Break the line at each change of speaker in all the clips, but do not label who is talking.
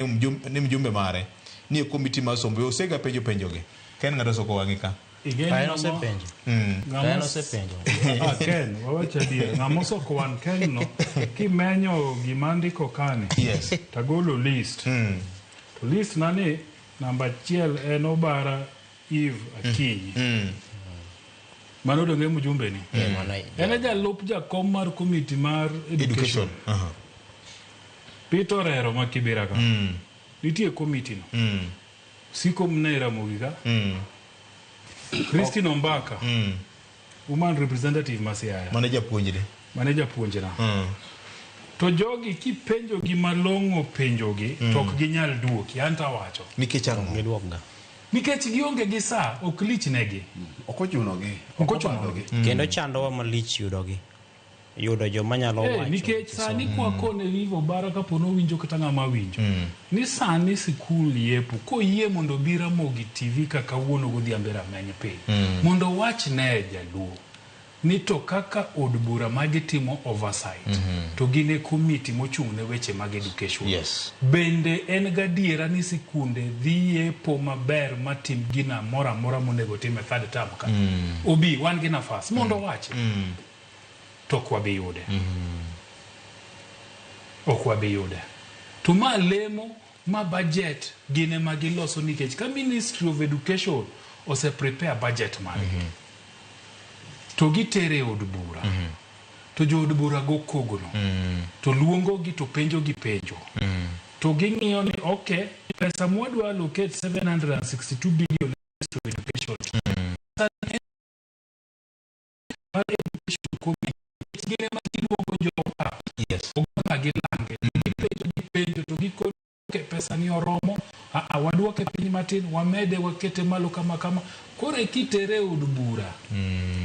Ni mjumbe mare ni e komiti mar sombe osega penjo penjogi. Ken ng'ato osoko wang'e ka.
Ken osepenjo. Ken osepenjo.
Ah, Ken, wawach adier. Ng'ama osoko wang' Ken no, kimenyo gima andiko kani, tagolo list. To list na ni, namba achiel en Obara Eve Akinyi. Mano donge mjumbe ni?
Eh, mano
En e jalup jakom mar komiti mar education.
Education.
Peter Orero ma Kibera ka. Nitie komiti no. Siko mna e Ramogi ka. Christine Ombaka. Woman representative ma Siaya.
Mano japuonjre.
Mane japuonjna. To jogi kipenjogi malong'o penjogi to ok ginyal duoki, an to awacho.
Nikech ang'o?
Giduokga.
Nikech gionge gi saa, ok lich negi.
Ok ochunogi.
Ok ochunogi.
Kendo chandowa malich yudogi. Yudo joma nyalo wacho.
Nikech sani kwakone Eve Obara kapo nowinjo kata ng'ama winjo ni sani sikul yepo koyie mondo obi Ramogi TV ka kawuono godhiambo e rameny piny mondo owach ne jaluo ni to kaka od bura ma gitimo oversight to gin e komiti mochung' ne weche mag education. Bende en gadiera ni sikunde dhi yepo maber matim gina moro amora monego tim e third term ka? Obi wan gi nafas mondo owachi. To ok wabi yude. Ok wabi yude. To ma lemo ma budget gin ema giloso nikech ka Ministry of Education ose prepare budget margi to gitere e od bura to jood bura go kogno to luongogi to penjogi penjo to ging'iyo ni okay, pesa mwadwa allocate 762 billion to education mar education committee gin ema giluongo joka oganda gilange gipenjo gipenjo to gikoni okay, pesa ni oromo aa waduoke piny matin wamede wakete malo kama kama koro kitere e od bura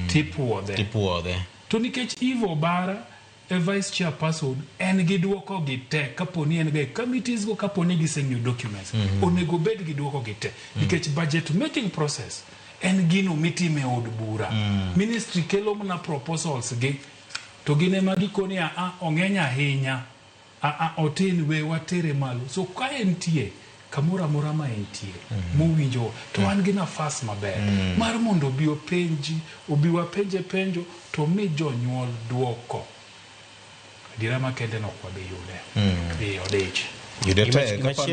tipuodhe
Tipuodhe.
To nikech Eve Obara e vice chairperson en gi duoko gi te kapo ni en ga e committees go kapo ni giseng'iyo documents onego bed gi duoko gi te nikech budget making process en gino mitime e od bura. Ministry kelo mana proposals gi to gin ema gikoni aa ong'eny ahinya aa otin we watere malo so ka entie kamoro amora ma entie mowinjo to wan gi nafas maber mar mondo obi openji obi wapenje penjo to mi jonyuol duoko adiera makende no ok wabi yude. Ee, odich.
Yude tek.